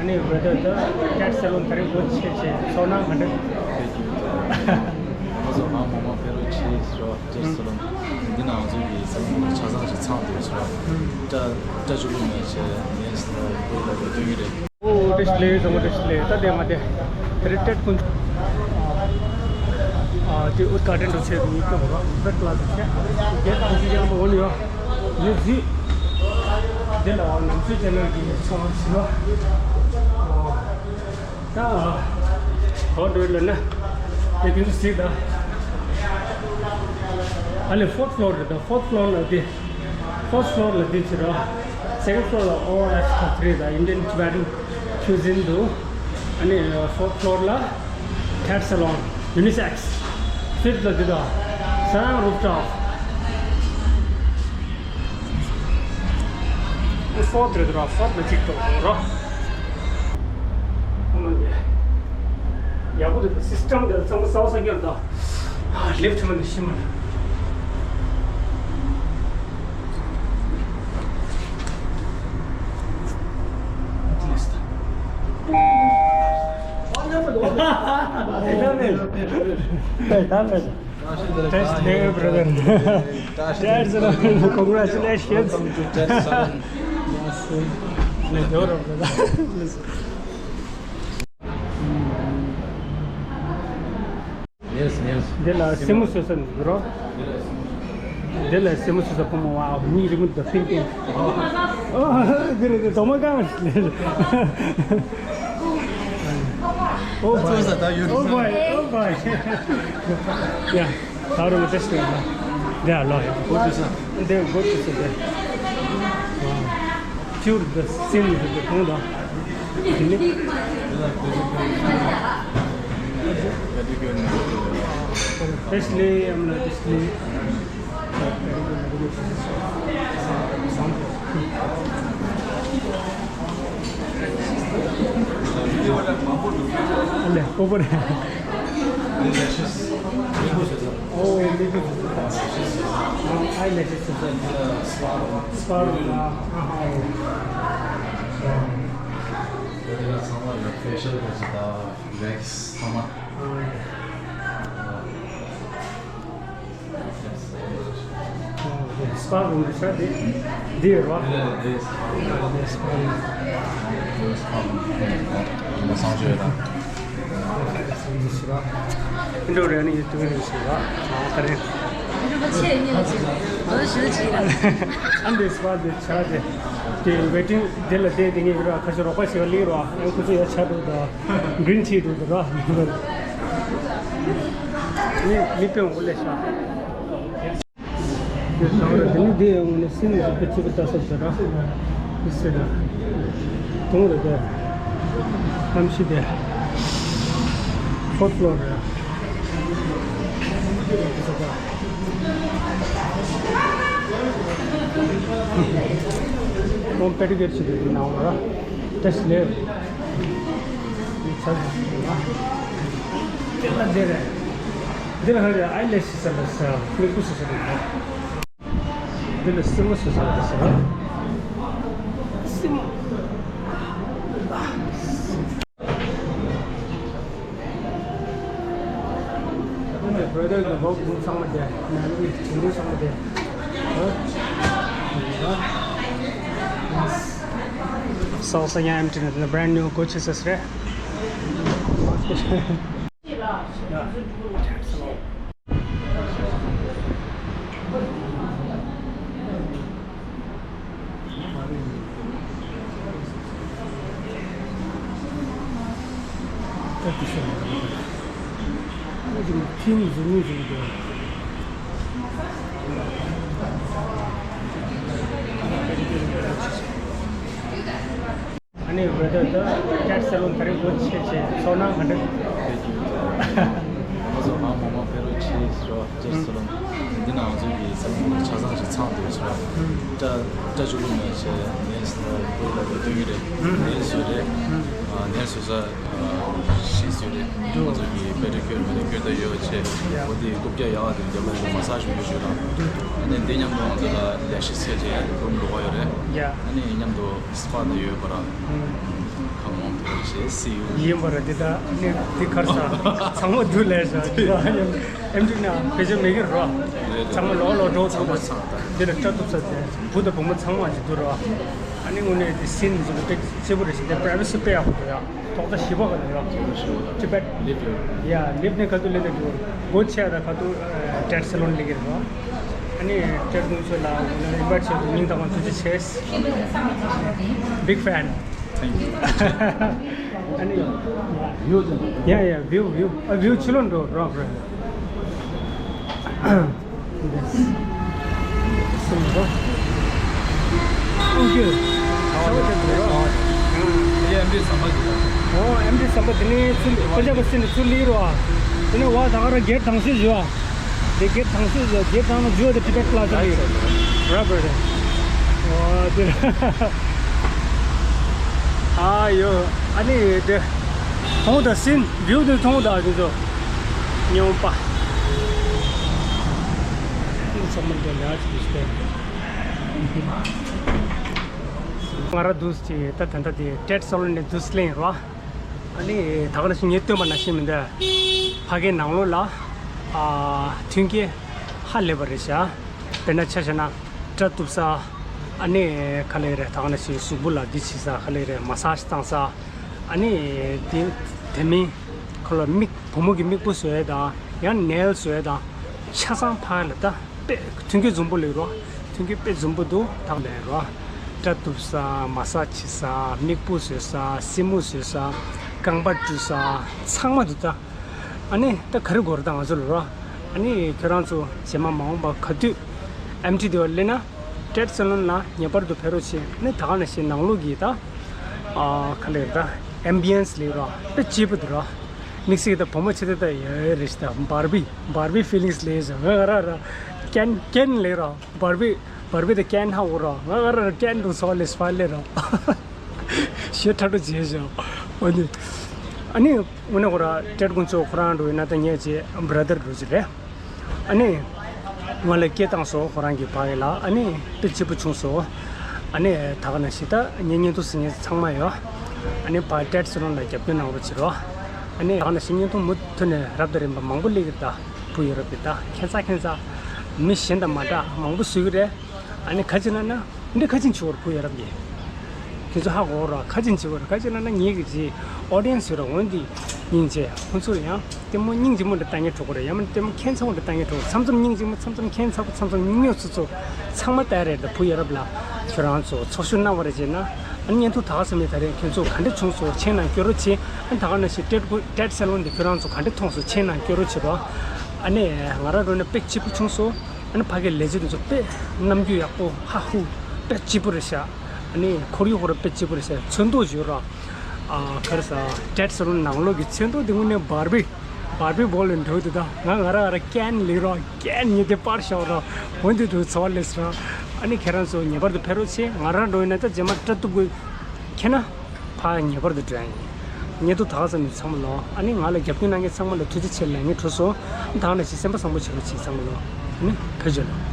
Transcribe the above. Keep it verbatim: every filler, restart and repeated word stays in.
ཨ་ནི་བོད་དོན་དུ་ཀེ་ཊི་སེ་ལོན་དེ་རིང་སྒོ་ཕྱེ་བྱས་ཚོར་སྣང་ག་འདྲ། ཕལ་སྐྱིད་འདུག་ང་ཚོ་ཨ་མ་མ་ཕེ་རོ་ཆེ་ཞོ་ཀེ་ཊི་སེ་ལོན་འདི་ནང་ཚོ་གི་ས་ཆ་ཆ་ཚང་ཞིག་ཚང་འདུག་ཞོ། སྐྲ་སྐྲ་ཆུ་བུ་མེད་བྱས་ནས་ལ་བོད་ལ་བོད་དོན་གྱི་རེད། ཨོ་བཀྲ་ཤིས་བདེ་ལེགས། བཟང་པོ་བཀྲ་ཤིས་བདེ་ལེགས། ད་དེ་མ་དེ་དེ་རིང་ཀྲེད་ཀུན། ཨ་དེ་ཨུད་ཀ་ཌེན་འགྲོ་ཆེད་དུ་ཡིན་སྐྱོ་བ་བེད་ཀླ་དུ་ཆེ་རྒྱལ་དང་ཞིག་རྒྱལ་པོ་འོ་ནི་ཡོ། ཡོད་ཟི། དེ་ལ་ནམ་སྲོས་ཅན་ནར་གྱི་ཚོང་ཟིན་བ། ད་ཧོ་འགྲོ་ལ་ན་དེ་དེ་ཚོ་ཟིག་ད། ཨ་ལེ་ཕོར་ཐི་ཕློར་རེད། ད་ཕོར་ཐི་ཕློར་ལ་དེ། ཕོར་ཐི་ཕློར་ལ་དེ་ཚོ་ར། སེ་ཀེན་ཌི་ཕློར་ལ་ཨོ་ཨེ་ཨེཕ་ཁ་ཐ་རེད། ད་ཨིན་ཌི་ཡན་ཊི་བེ་ཊན་ཁུ་ཛིན་འདུག་ཨ་ནི་ཕོར་ཐི་ཕློར་ལ་ཀེ་ཊི་སེ་ལོན་ཡུ་ནི་སེག་སི། ཕིབ་ཐི་ལ་དེ་ད་ས་རུབ་ཊོབ། ཕོར་ཐི་རེད་ར། ཕོར་ཐི་ལ་གཅིག་ཐོག་ར། ཡག་པོ་འདུག་སི་སི་ཊམ་དེ་ཚང་མ་གསར་པ་གསར་རྒྱག་དང་། ལིཕ་ཊི་མ་ནི་ཤི་མ་ནི། That's there, brother. That's, congratulations. Welcome to Ted Salon. Nice to meet you, brother. Yes, yes. འདི་ལ་སེན་མོ་བཟོ་ས་འདུག་རོ། འདི་ལ་སེན་མོ་བཟོ་ས་ཕོ་མོ་བ་མིག་རི་མོ་འདི་ཕིང་ཕིང་། ཨོ་འདི་རེད། འདི་དོ་མ་གང་། Oh boy. Oh boy. Oh boy. Yeah. How do we test it? They are loyal. Good to see. They are good to see. Wow. Pure the same with the Honda. Especially, I'm like, especially. ཨ་ལས་སྤོ་པོ་རེད། ཨོ་མི་བུ་ཨ་ལས་ཤི་སི་སི་སི་པ་རོ་ཨ་ཧ། ཚང་མ་ལ་ཕེ་ཤལ་ག་ཅི་ད་རེག་ཚང་མ། སི་པ་རུམ་གྱི་ས་དེ་འདི་ཡོད་རེད་བ། འདི་སི་པ་རུམ། མ་སང་ཆོས་དང་། འདི་འདྲ་རེད་ནི་ཡོད་དུས་རེད་ཟེར་བ། ཨ་ད་རེད། ཨ་འདི་སི་པ་འདི་ཆ་དེ་དེ་ཝེ་ཊིང་དེ་ལ་བསྡད་དེ་ངས་ར་ཁ་ཤས་རོགས་པ་ཞིག་ལ་ལིག་རོགས། ཡང་ཁོ་ཚོ་ཡ་ཆ་འདུག་ད། གི་རིན་ཊི་འདུག་ད་ར། མི་མི་དཔེ་འོ་ལེ་ཤ། དེ་ལྟ་བུར་དེ་ནི་དེ་ཡང་ནི་སིན་ཟུག་པའི་ཚིག་པ་ལྟ་སོགས་དེ་ར། དེ་སེ་ར། དུང་རེ་དེ། ཁམ་ཤི་དེ། ཕོར་ཐི་ཕློར་རེ། དེ་སོགས་དེ། ཁོང་པེ་ཏི་ཀེར་ཆེ་དེ་ནང་ར། ཏེ་སི་ལེ། དེ་ལ་དེ་རེད། དེ་ལ་ཧ་རེ་ཨའི་ལེ་ཤི་ཟེར་ལ་ཟེར། མིག་ཏོ་ཟེར་ཟེར་རེད། འདི་ལ་སེན་མོ་ཟེར་ཟེར་ཟེར། སེན་མོ། བོད་དོན་གྱི་ལོ་དགུ་ཚང་མ་དེ་ནང་གི་དུས་འགྲོ་ཚང་མ་དེ། Salsa Yam Tuna, the brand new Gucci sister. ཨ་ནི་བོད་དོན་དུ་ཀེ་ཊི་སེ་ལོན་དེ་རིང་སྒོ་ཕྱེ་བྱས་ཚོར་སྣང་ག་འདྲ། ཕལ་སྐྱིད་འདུག་ང་ཚོ་ཨ་མ་མ་ཕེ་རོ་ཆེ་ཞོ་ཀེ་ཊི་སེ་ལོན་འདི་ནང་ཚོ་གི་ས་ཆ་ཚང་ཞིག་ཚང་འདུག་ཟེར། སྐྲ་སྐྲ་ཆུ་བུ་མེད་བྱས་ནས་ལ་བོད་ལ་བོད་དོན་གྱི་རེད། ནས་བཟོས་རེད། ནས་བཟོས་ས་ཤེས་བཟོས་རེད། ང་ཚོ་གི་པེ་ཏི་ཀུར་མེ་ནི་ཀུར་ད་ཡོད་བྱས། འོ་དེ་རྐུབ་བཀྱག་ཡག་དེ་རྒྱབ་ལ་མ་སཱ་ཞུ་རྒྱུ་ཞུ་དང་། ཨ་ནི་འདི་མཉམ་དུ་ང་ཚོ་ལ་ལས་ཤི་ཚེ་ཅན་རུམ་ལོག་ཡོད་རེད། ཨ་ནི་མཉམ་དུ་སི་པ་ད་ཡོད་པ་ར། ཁམ་ཨོན། ཡིན་པ་རེད། འདི་ད་ནི་འདི་ཁར་ས་ཚང་མ་འདུག་ལས་ས་འདི་ད་ཡང་ཨེམ་ཆི་ན་བེད་སྤྱོད་མེད་ཀྱི་རོ། ཚང་མ་ལོག་ལོག་འགྲོ་ཚང་མ་འདི་ལ་སྐྲ་གཏུབ་ས་དེ་བུ་དང་བུ་མོ་ཚང་མ་ཅིག་འདུག་རོ། ཨ་ནི་དངོས་གནས་དེ་སིན་ཟུ་ལ་དཔེ་སྐྱིད་པོ་རེད་ཤག་དེ་པ་རའི་ཝེ་སི་དཔེ་ཡག་པོ་འདུག་ཡ། ཐོག་མཐའ་བཞི་པ་ག་ལ་ཡོད། ཊི་བེཊ། ཡ་ལིབ་ནས་ག་དུས་སླེབས་ནས་འགྲོ། སྒོ་ཕྱེ་ད་ག་དུས་ཊེཌ་སེ་ལོན་སླེབས་ཀྱི་རེད་བ། ཨ་ནི་ཊེཌ་དགོང་ཚོ་ལ་ཨིན་ཝའིཊ་བྱས་ཏེ་སྙིང་ཐག་པ་ཐུགས་རྗེ་ཆེ། Big fan. Thank you. ཨ་ནི་ཡ་ཡ་བིའུ་བིའུ་ཨ་བིའུ་ཕྱི་ལོགས་འགྲོ་རོགས་རེད། Thank you. ཨོ་ཨེམ་ཌི་ཟམ་པ་དེ་ནས་ཚུར་ཁོ་ཅག་གི་སེམས་ནས་ཚུར་ལིག་རོ། དེ་ནས་བ་ད་ག་ར་གེཊ་དང་སུ་བཞི་བ། དེ་གེཊ་དང་སུ་བཞི་གེཊ་དང་ན་བཞི་བ་དེ་ཊི་བེཊ་པ་ལ་ཟ་ལིག་རོ། ར་བར་དེ། ཨོ་དེ། ཨ་ཡོ། ཨ་ནི་དེ། མཐོང་དང་སིན་བིའུ་དེ་མཐོང་དང་དེ་ཚོ། སྨྱོན་པ། ཚང་མ་འདི་ལ་ཅིག་སྟེ། ང་ར་འདུག་ཅིག་ད་ད་ལྟ་དེ་ཊེཌ་སེ་ལོན་ནས་འདུག་སླེབས་རོ། ཨ་ནི་ད་ག་ནང་བཞིན་ངས་སྟོན་པ་ནང་བཞིན་མི་འདུག་ཕ་གིའི་ནང་ལོགས་ལ་ཨ་མཐུན་རྐྱེན་ཧ་ལས་པ་རེད་ཤག་དཔེར་ན་ཆ་བཞག་ན་སྐྲ་གཏུབ་ས། ཨ་ནི་ག་ལེ་རེད། ད་ག་ནང་བཞིན་གཟུགས་པོ་ལ་འདི་བྱེད་ས། ག་ལེ་རེད། མ་སཱཇ་བཏང་ས། ཨ་ནི་དེ་དེ་མིན་ཁོ་ལ་མིག་བུ་མོ་གི་མིག་སྤུ་བཟོ་ཡས་དང་ཡང་ནེལ་བཟོ་ཡས་དང་ཆ་ཚང་ཕ་གི་ལ་ད། དཔེ་མཐུན་རྐྱེན་འཛོམས་པོ་ལེགས་རོ། མཐུན་རྐྱེན་དཔེ་འཛོམས་པོ་འདུག་ད་ལེགས་རོ། སྐྲ་གཏུབ་ས། མ་སཱཇ་བྱེད་ས། མིག་སྤུ་བཟོ་ས། སེན་མོ་བཟོ་ས། རྐང་པ་བཀྲུ་ས། ཚང་མ་འདུག་ད། ཨ་ནི་ད་ག་རེ་དགོས་རེད་ད་ང་ཚོ་ལ་རོ། ཨ་ནི་ཁྱོད་རང་ཚོ་རྗེས་མ་མ་འོངས་པ་ག་དུས་ཨེམ་ཊི་དེ་བ་སླེབས་ན་ཊེཌ་སེ་ལོན་ལ་ངེས་པར་དུ་ཕེབས་རོགས་བྱེད། ཨ་ནི་ད་ག་ནང་བཞིན་ནང་ལོགས་ཀྱི་ད་ཨ་ག་ལེ་རེད་ད་ཨེམ་བི་ཡན་སི་ལེགས་རོ། དཔེ་སྐྱིད་པོ་འདུག་རོ། དམིགས་བསལ་གྱི་ད་བུ་མོ་ཆེ་ད་ད་ཡོད་རེད་ད། བར་བི་བར་བི་ཕི་ལིང་སི་ལེགས་བྱུང་། ང་ར་ར་ཀེན་ཀེན་ལེགས་རོ། བར་བི་བར་བི་ད་ཀེན་ཧ་འོ་རོ། ང་ང་ར་ར་ཀེན་འདུག་སོ་ལེས་ཕ་ལེ་རོ། ཞེ་ཁྲ་ཁྲོ་བྱས་བྱུང་། འོ་ནི་ཨ་ནི་དངོས་གནས་ཁོ་ར་ཊེཌ་དགོང་ཚོ་ཁོ་རང་འགྲོ་ཡིན་ན་ད་ངས་ཅེ་བྷ་ར་དར་འགྲོ་ཅི་རེད། ཨ་ནི་ང་ལ་སྐད་བཏང་སོང་ཁོ་རང་གི་ཕ་ཡི་ལ། ཨ་ནི་དཔེ་སྐྱིད་པོ་བྱུང་སོང་། ཨ་ནི་ད་ག་ནང་བཞིན་ད་ངའི་བརྙན་ཐུང་གཟིགས་མཁན་ཚང་མ་ཡོད། ཨ་ནི་ཕར་ཊེཌ་སེ་ལོན་ལ་རྒྱབ་སྐྱོར་གནང་རོགས་བྱེད་རོགས། ཨ་ནི་ད་ག་ནང་བཞིན་བརྙན་ཐུང་མུ་མཐུད་ནས་རབ་དང་རིམ་པ་མང་པོ་སླེབས་ཀྱི་རེད་ད། བུ་ཡོད་རབས་ཀྱི་ད་ཁྱད་མཚར་ཁྱད་མཚར་མི་གཞན་དང་མ་འདྲ་མང་པོ་བཟོ་གི་རེད། ཨ་ནི་ག་ཅི་ན་ན། འདི་ཁ་ཆེན་ཆེ་བར་བུ་ཡ་རབས་ཀྱི། ཁྱེད་ཚོ་ཧ་གོ་ར། ཁ་ཆེན་ཆེ་བར་ཁ་ཆེན་ན་ན་ངེད་ཀྱི་ཨོ་ཌི་ཡན་སི་ཡོད་ར། འོན་ཏེ་སྙིང་རྗེ། ཁོང་ཚོར་ཡང་ལྟད་མོ་སྙིང་རྗེ་མོ་འདྲ་ལྟ་ཉན་འགྲོ་གི་རེད། ཡང་མིན་ལྟད་མོ་ཁྱད་མཚར་པོ་འདྲ་ལྟ་ཉན་འགྲོ་གི་རེད། མཚམས་མཚམས་སྙིང་རྗེ་མོ། མཚམས་མཚམས་ཁྱད་མཚར་པོ། མཚམས་མཚམས་སྨྱོ་ཚུ་ཚུ། ཚང་མ་ལྟ་ཡ་རེད། ད་བུ་ཡ་རབས་ལ་ཁྱོད་རང་ཚོ་ཚོགས་ཞུགས་གནང་བ་རེད་བྱས་ན། ཨ་ནི་བརྙན་ཐུང་ད་ག་ཙམ་ཡོད་ད་རེད། ཁྱོད་ཚོ་ག་འདྲ་བྱུང་སོང་། མཆན་ནང་སྐྱོར་རོགས་བྱེད། ཨ་ནི་ད་ག་ནང་བཞིན་ཊེཌ་ཊེཌ་སེ་ལོན་འདི་ཁྱོད་རང་ཚོ་ག་འདྲ་མཐོང་སོང་། མཆན་ནང་སྐྱོར་རོགས་བྱེད་རོགས། ཨ་ནི་ང་རང་འགྲོ་ན་དཔེ་སྐྱིད་པོ་བྱུང་སོང་། ཨ་ནི་ཕ་གིའི་ལས་བྱེད་དེ་ཚོ་དཔེ་རྣམ་འགྱུར་ཡག་པོ་ཧ་ཧུ་དཔེ་སྐྱིད་པོ་རེད་ཤག་ཨ་ནི་ཁོར་ཡུག་ཁོ་རང་དཔེ་སྐྱིད་པོ་རེད་ཤག་ཚོན་མདོག་བརྗོད་ར། ཨ་ག་རེ་ཟ། ཊེཌ་སེ་ལོན་ནང་ལོགས་ཀྱི་ཚོན་མདོག་དེ་དངོས་གནས་བར་བི་བར་བི་བོལ་ལ་འགྲོ་དུས་ད་ང་ང་ར་ང་ར་ཀན་ལེགས་ར། ཀན་ཉི་དེ་པར་ཤོག་ར། འོན་ཏེ་འགྲོ་ཚོར་ལེས་ར། ཨ་ནི་ཁྱེད་རང་ཚོ་ངེས་པར་དུ་ཕེབས་རོགས་བྱེད། ང་རང་འགྲོ་ཡིན་ན་ད་རྗེས་མ་སྐྲ་གཏུབ་དགོས་ཁྱེད་ན། ཕར་ངེས་པར་དུ་འགྲོ་ཡ་ཡིན། ཉེ་དུ་དག་ཙམ་ནས་ཚང་མ་ལོ། ཨ་ནི་ང་ལ་རྒྱབ་སྐྱོར་གནང་མཁན་ཚང་མ་ལ་ཐུགས་རྗེ་ཆེ་ལབ་ངེས་གྲོ་སོང་། ད་ནས་ཞིག་སེམས་པ་བཟང་པོ་བྱེད་རོགས་བྱེད་ཚང་མ་ལོ། ཨ་ནི་བོད་ཇོ་ལོ།